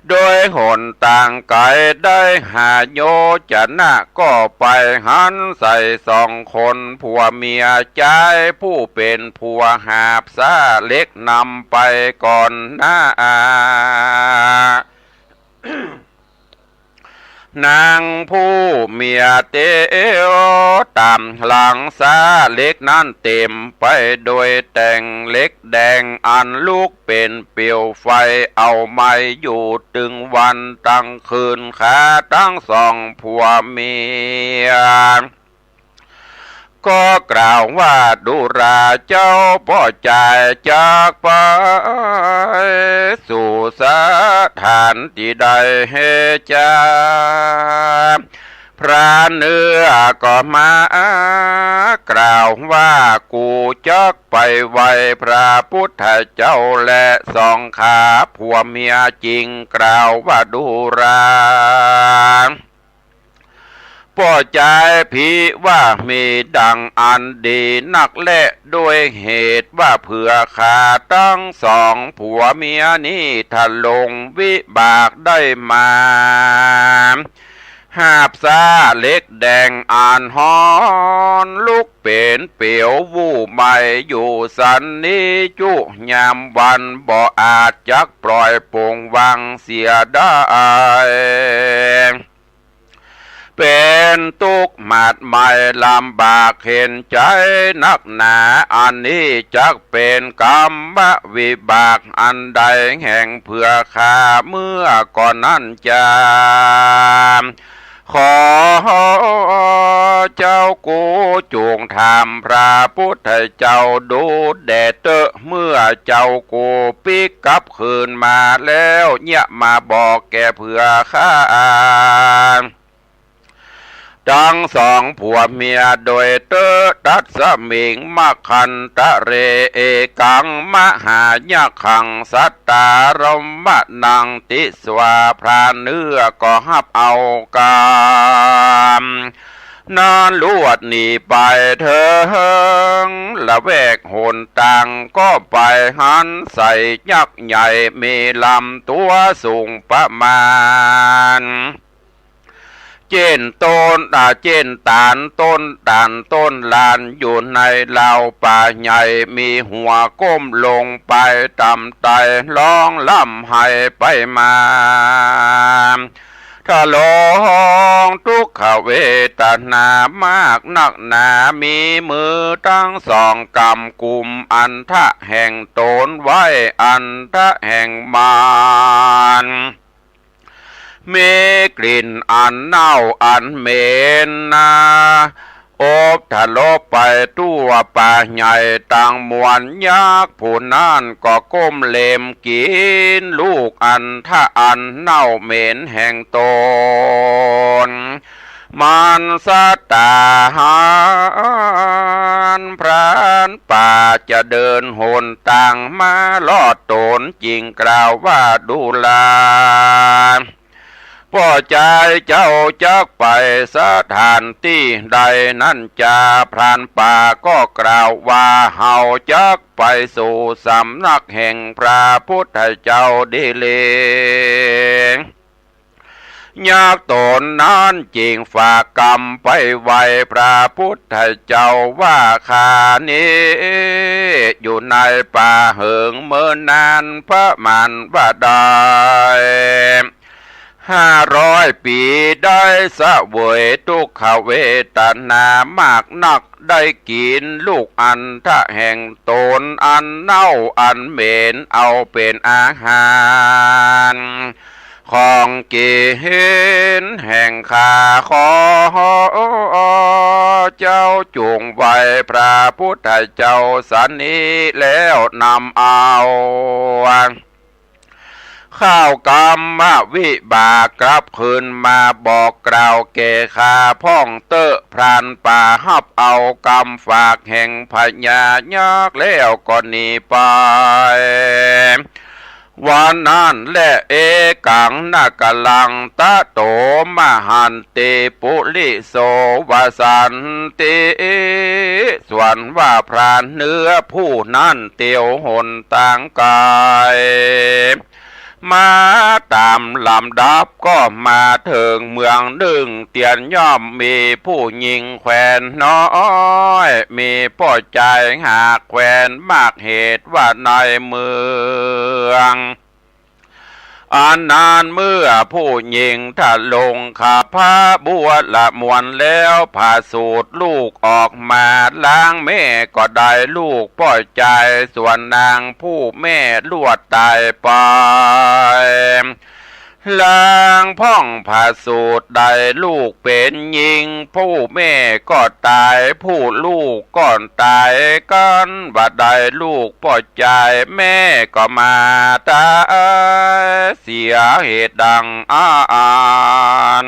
โดยหนตางไก๋ได้ห้าโยชนะ ก็ไปหันใส่สองคนผัวเมีย จายผู้เป๋นผัวหาบซ้าเหล็กนำไปก่อนหน้า นางผู้เมียเตียวต๋ามหลังซ้าเหล็กนั้นเต๋มไปโดยแต่งเหล็กแดงอันลุกเป๋นเปลวไฟ เอาไหม้อยู่ตึงวันตึงคืน ข้าตังสองผัวเมีย ก็กล่าวว่า ดูราเจ้าป้อจายจักไปสู่สถานตี้ใดจา พรานเนื้อก็มากล่าวว่า กูจักไปไหว้พระพุทธเจ้าแลสองข้าผัวเมีย จิ่งกล่าวว่า ดูรา ป้อจาย ผิว่ามีดังอันดีนักแล โดยเหตุว่าเปื้อข้าตังสองผัวเมียนี้ ถ้าลงวิบากได้มา หาบซ้าเหล็กแดงอันฮ้อนลุกเป๋นเปลวไหม้อยู่สันนี้จุยามวัน บ่อาจจักปล่อยปลงวางเสียได้ เป๋นตุ๊กข์หมาดไหม้ลำบากเข็ญใจ๋นักหนา อันนี้จักเป๋นกรรมวิบากอันใดแห่งเปื้อข้าเมื่อก่อนนั้นจา ขอเจ้ากูจุ่งถามพระพุทธเจ้าดูแด่เต๊อะ เมื่อเจ้ากูปิ๊กกลับคืนมาแล้ว เยียะมาบอกแก่เปื้อข้าตังสองผัวเมียโดยเต๊อะ ตัสมิง มะขันตะเร เอกัง มหายักขัง สัตตารัมมะนัง ติสวา พรานเนื้อก็ฮับเอากำนั้นลวดหนีไปเถิงละแวกหนตาง ก็ไปหันใส่ยักษ์ใหญ่มีลำตั๋วสูงประมาณ เจ้นต้น อ่า เจ้นต๋าลต้นต๋าลต้นลาน อยู่ในราวป่าใหญ่ มีหัวก้มลงไปต่ำไต้ ฮ้องร่ำไห้ไปมา ทะลองทุกขเวทนามากนักหนา มีมือตังสองกำกุมอันทะแห่งต๋นไว้ อันทะแห่งมัน มีกลิ่นอันเน่าอันเหม็นนา อบทะลบไปทั่วป่าใหญ่ตังมวล ยักษ์ผู้นั้นก็ก้มเล็มกิ๋นลูกอันทะอันเน่าเหม็นแห่งต๋น มันสัตตาหารพรานป่าจะเดินหนตางมารอดต๋น จิ่งกล่าวว่า ดูรา ป้อจาย เจ้าจักไปสถานตี้ใดนั้นจา พรานป่าก็กล่าวว่า เฮาจักไปสู่สำนักแห่งพระพุทธเจ้าดีเล ยักษ์ต๋นนั้นจิ่งฝากกำไปไหว้พระพุทธเจ้าว่า ข้านี้อยู่ในป่าเหิงเมินนานประมาณว่าได้ห้าร้อยปี๋ ได้เสวยทุกขเวทนามากนัก ได้กิ๋นลูกอันทะแห่งต๋นอันเน่าอันเหม็น เอาเป๋นอาหาร ของกิ๋นแห่งข้า ขอเจ้าจุ่งไหว้พระพุทธเจ้าสันนี้แล้วนำเอา ข้าวกรรมวิบากกลับคืนมาบอกกล่าวแก่ข้าพ่องเต๊อะ พรานป่าฮับเอากำฝากแห่งพญายักษ์แล้วก็หนีไป วันนั้นแล เอกัง นกรัง ตะโต มหันติ ปุริโส วสันติ ส่วนว่าพรานเนื้อผู้นั้นเตียวหนตางไก๋ มาต๋ามลำดับก็มาเถิงเมืองนึ่ง เตียนย่อมมีผู้ญิงแควนน้อย มีป้อจายหากแควนมาก เหตุว่าในเมือง อันนั้นเมื่อผู้ญิงทรงคาถาบัวละมวลแล้ว ผะสูติลูกออกมา ลางแม่ก็ได้ลูกป้อจาย ส่วนนางผู้แม่ลวดต๋ายไป ลางพ่องผะสูติได้ลูกเป๋นญิง ผู้แม่ก็ต๋าย ผู้ลูกก็ต๋ายกั๋น บ่ได้ลูกป้อจาย แม่ก็มาต๋ายเสีย เหตุดังอั้น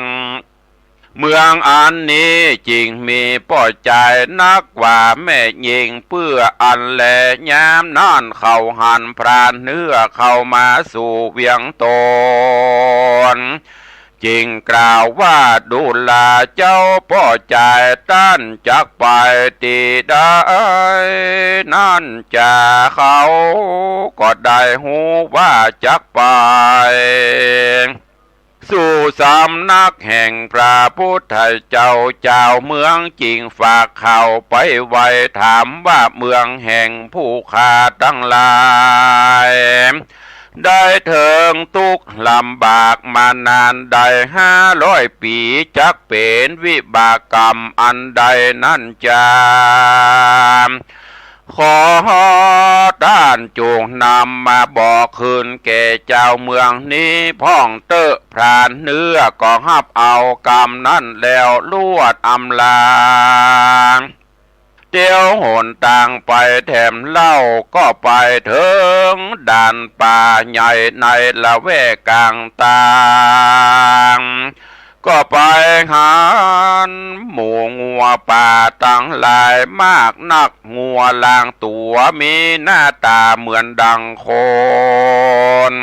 เมืองอันนี้จึงมีป้อจายนักกว่าแม่ญิง เปื้ออั้นแล ยามนั้นเขาหันพรานเนื้อเข้ามาสู่เวียงต๋น จึงกล่าวว่า ดูราเจ้าป้อจาย ต้านจักไปตี้ใดนั้นจา เขาก็ได้ฮู้ว่าจักไป สู่สำนักแห่งพระพุทธเจ้า จาวเมืองจึงฝากข่าวไปไหว้ถามว่า เมืองแห่งผู้ข้าตังหลาย ได้เถิงตุ๊กข์ลำบากมานานได้ห้าร้อยปี๋ จักเป๋นวิบากกรรมอันใดนั้นจา ขอต้านจงนำมาบอกคืนแก่จาวเมืองนี้พ่องเต๊อะ พรานเนื้อก็ฮับเอากำนั้นแล้วลวดอำลา เตียวหนตางไปแถมเล่า ก็ไปเถิงด่านป่าใหญ่ในละแวกก๋างตาง ก็ไปหันหมู่งัวป่าตังหลายมากนัก งัวลางตั๋วมีหน้าต๋าเหมือนดังคน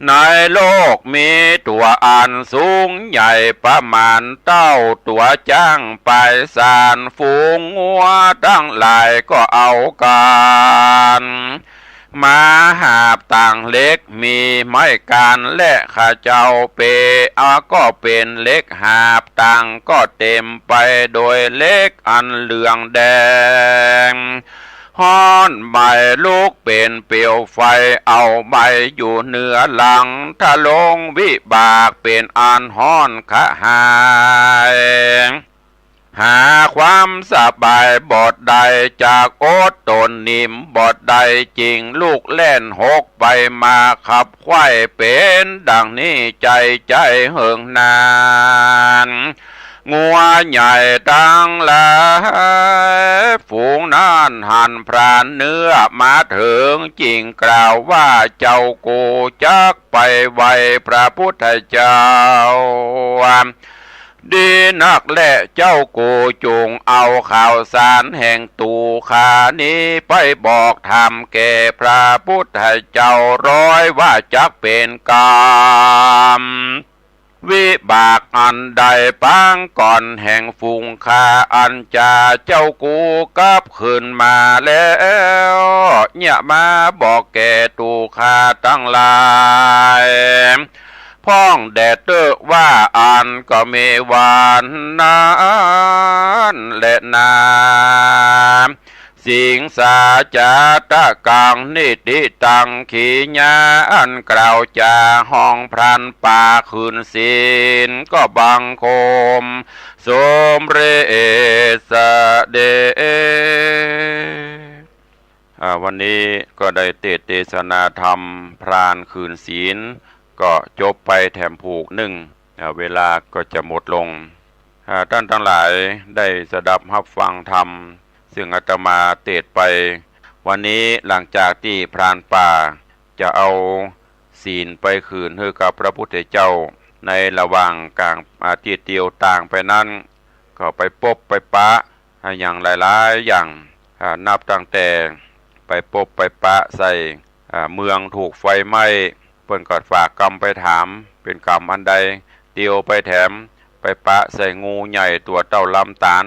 ในโลกมีตั๋วอันสูงใหญ่ประมาณเต้าตั๋วจ๊างไปสาน ฝูงงัวตังหลายก็เอากั๋น มาหาบตางเหล็ก มีไม้กานและขะเจ้าเป๋ อาก็เป๋นเหล็กหาบ ตางก็เต๋มไปโดยเหล็กอันเหลืองแดง ฮ้อนไหม้ลุกเป๋นเปลวไฟ เอาไว้อยู่เหนือหลัง ทรงวิบากเป๋นอันฮ้อนขะหาย หาความสบายบ่ได้ จักอดต๋นนิ่มบ่ได้ จึงลุกแล่นหกไปมาขับไขว้ เป๋นดังนี้ใจ๊ใจ๊เหิงนาน งัวใหญ่ตังหลายฝูงนั้นหันพรานเนื้อมาเถิง จึงกล่าวว่า เจ้ากูจักไปไหว้พระพุทธเจ้า ดีนักแล เจ้ากูจงเอาข่าวสารแห่งตั๋วข้านี้ไปบอกธรรมแก่พระพุทธเจ้า ร้อยว่าจักเป๋นกรรม วิบากอันใดปางก่อนแห่งฝูงข้า อันจาเจ้ากูกลับคืนมาแล้ว เยียะมาบอกแก่ตั๋วข้าตังหลาย พ่องแด่เต๊อะว่า อันก็มีวันนั้นแลนา สิงสาจาตะกัง นิติตัง ขีญา อันกล่าวจาฮ้องพรานป่าคืนศีล ก็บังคมสมเร็จเสด็จ อ่า วันนี้ก็ได้เตสน์เตสนาธรรมพรานคืนศีล ก็จบไปแถมผูกนึ่ง อ่า เวลาก็จะหมดลง อ่า ต้านตังหลายได้สดับฮับฟังธรรม เซิ่งอาตมาเตสน์ไป วันนี้หลังจากตี้พรานป่าจะเอาศีลไปคืนหื้อกับพระพุทธเจ้า ในระหว่างก๋าง อ่า ตี้เตียวตางไปนั้น ก็ไปปบไปปะ อ่า อย่างหลายๆ อย่าง อ่า นับตั้งแต่ไปปบไปปะใส่ อ่า เมืองถูกไฟไหม้ เปิ้นก็ฝากกรรมไปถาม เป๋นกรรมอันใด เตียวไปแถม ไปปะใส่งูใหญ่ตั๋วเต้าลำต๋าล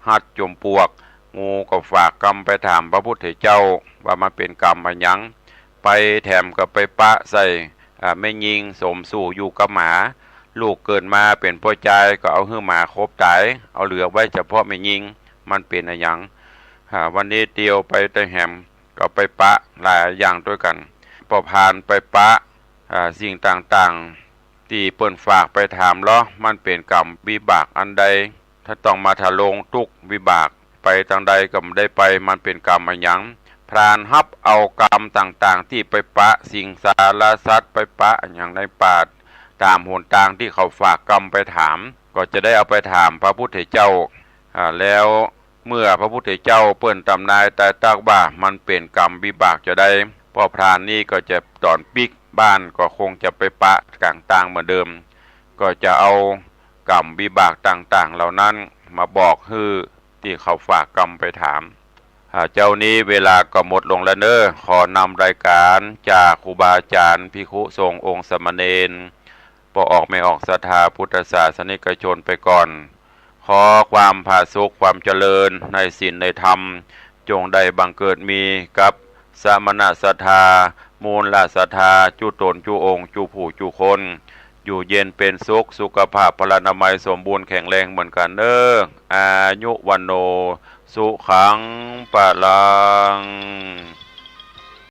ฮัดจ๋มปวก งูก็ฝากกรรมไปถามพระพุทธเจ้า ว่ามันเป๋นกรรมอะหยัง ไปแถมก็ไปปะใส่ อ่า แม่ญิงสมสู่อยู่กับหมา ลูกเกิดมาเป๋นป้อจายก็เอาหื้อหมาขบต๋าย เอาเหลือไว้เฉพาะแม่ญิง มันเป๋นอะหยัง อ่า วันนี้เตียวไปแถมก็ไปปะหลายอย่างตวยกั๋น ป้อพรานไปปะ อ่า สิ่งต่างๆ ตี้เปิ้นฝากไปถามลอ มันเป๋นกรรมวิบากอันใด ถ้าต้องมาทะลงตุ๊กข์วิบาก ไปตางใดก็บ่ได้ไป มันเป๋นกรรมอะหยัง พรานฮับเอากรรมต่างๆ ตี้ไปปะสิงสารสัตว์ ไปปะอะหยังในป่า ต๋ามหนตางตี้เขาฝากกรรมไปถาม ก็จะได้เอาไปถามพระพุทธเจ้า อ่า แล้วเมื่อพระพุทธเจ้าเปิ้นตำนายตายตักว่ามันเป๋นกรรมวิบากจาใด ป้อพรานนี้ก็จะต๋อนปิ๊กบ้านก็คงจะไปปะก๋างตางเหมือนเดิม ก็จะเอากรรมวิบากต่างๆ เหล่านั้นมาบอกหื้อตี้เขาฝากกรรมไปถาม อ่า เจ้านี้เวลาก็หมดลงแล้วเน้อ ขอนำรายก๋านจากครูบาอาจ๋ารย์ ภิกขุสงฆ์องค์สามเณร ป้อออกแม่ออกศรัทธาพุทธศาสนิกชนไปก่อน ขอความผาสุกความเจริญในศีลในธรรม จงได้บังเกิดมีกับสมณศรัทธา มูลศรัทธา จุ๊ต๋นจุ๊องค์จุ๊ผู้จุ๊คน อยู่เย็นเป๋นสุข สุขภาพพลานามัยสมบูรณ์แข็งแรงเหมือนกั๋นเน้อ อายุวัณโณ สุขัง พลัง